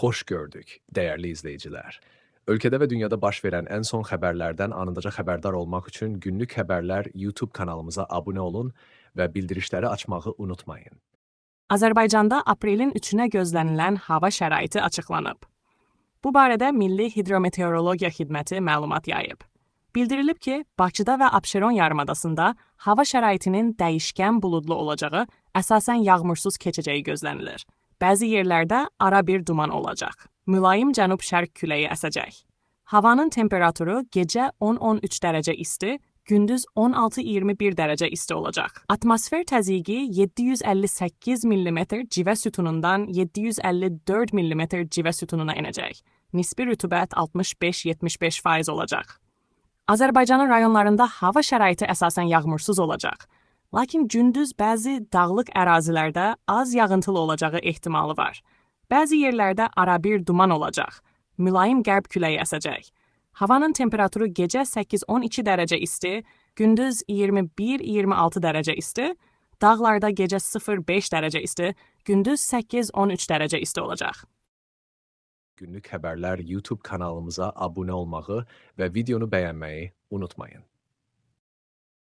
Xoş gördük, dəyərli izləyicilər. Ölkədə və dünyada baş verən ən son xəbərlərdən anındaca xəbərdar olmaq üçün Günlük Xəbərlər YouTube kanalımıza abunə olun və bildirişləri açmağı unutmayın. Azərbaycanda aprelin 3-ünə gözlənilən hava şəraiti açıqlanıb. Bu barədə Milli Hidrometeorologiya Xidməti məlumat yayıb. Bildirilib ki, Bakıda və Abşeron yarımadasında hava şəraitinin dəyişkən buludlu olacağı, əsasən yağmursuz keçəcəyi gözlənilir. Bəzi yerlərdə ara bir duman olacaq. Mülayim cənub-şərq küləyi əsəcək. Havanın temperaturu gecə 10-13 dərəcə isti, gündüz 16-21 dərəcə isti olacaq. Atmosfer təzyiqi 758 mm civə sütunundan 754 mm civə sütununa enəcək. Nisbi rütubət 65-75% olacaq. Azərbaycanın rayonlarında hava şəraiti əsasən yağmursuz olacaq. Lakin gündüz bəzi dağlıq ərazilərdə az yağıntılı olacağı ehtimalı var. Bəzi yerlərdə arabir duman olacaq. Mülayim qərb küləyi əsəcək. Havanın temperaturu gecə 8-12 dərəcə isti, gündüz 21-26 dərəcə isti, dağlarda gecə 0-5 dərəcə isti, gündüz 8-13 dərəcə isti olacaq. Günlük Xəbərlər YouTube kanalımıza abunə olmağı və videonu bəyənməyi unutmayın.